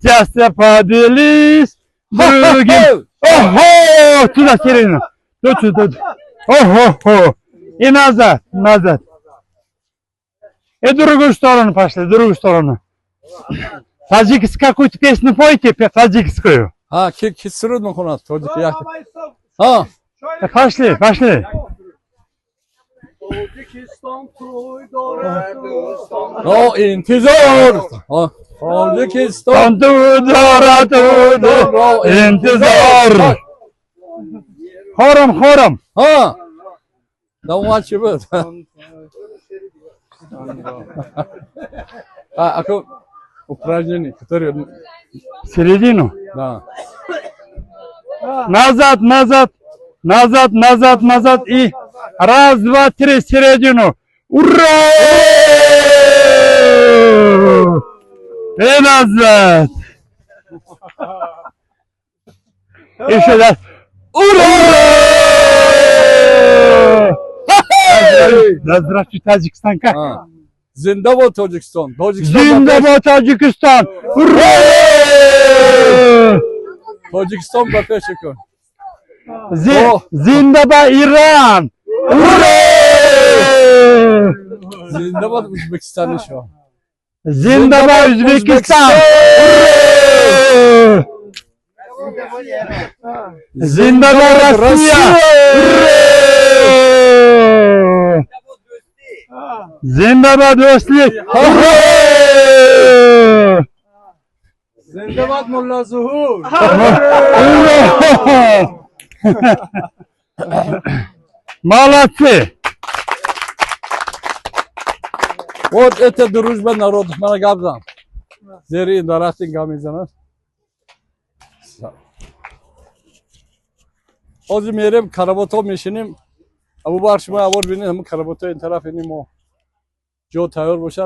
Счастье поделись другим. Ого! Туда середину. Тут, тут, тут. Ого-го. И назад, назад. И другую сторону пошли, другую сторону. Таджикскую какую-то песню пойте, таджикскую. Ҳа, ки ки суруд мехонад тоҷики як? Ҳа. Пошли, пошли. Тоҷикистон тӯй дорад дӯстон. Ро интизор. Ҳа, Тоҷикистон Ту дорад интизор. Хором, хором. Ҳа. Давомад чӣ буд? А, ако упражнение, которое Середину. Да. Назад, назад, назад, назад, назад и раз, два, три, середину. Ура! И назад. Еще раз. Ура! Да здравствуй, Таджикистан, как? А. Зинда бод Тоҷикистон. Тоҷикистон ба Зинда пеш. бод Таджикистан! Ура! Тоҷикистон ба пеш кун. Зинда ба Иран! Ура! Зинда бод Ӯзбекистони шо. Зинда ба Ӯзбекистон! Ура! Зинда ба Россия! Ура! Зинда ба дӯстlik! Ура! Зинда бод Мулло Зуҳур. Ура! Молодцы! Вот это дружба народов. Мана гап зан. Зери ин дарахт ин гап мезанад. Ҳозир мерем каработҳо мешинем. Абубакр, шумо аввал бинед, ҳамин каработҳо ин тараф ини мо. Ҷо тайёр бошад.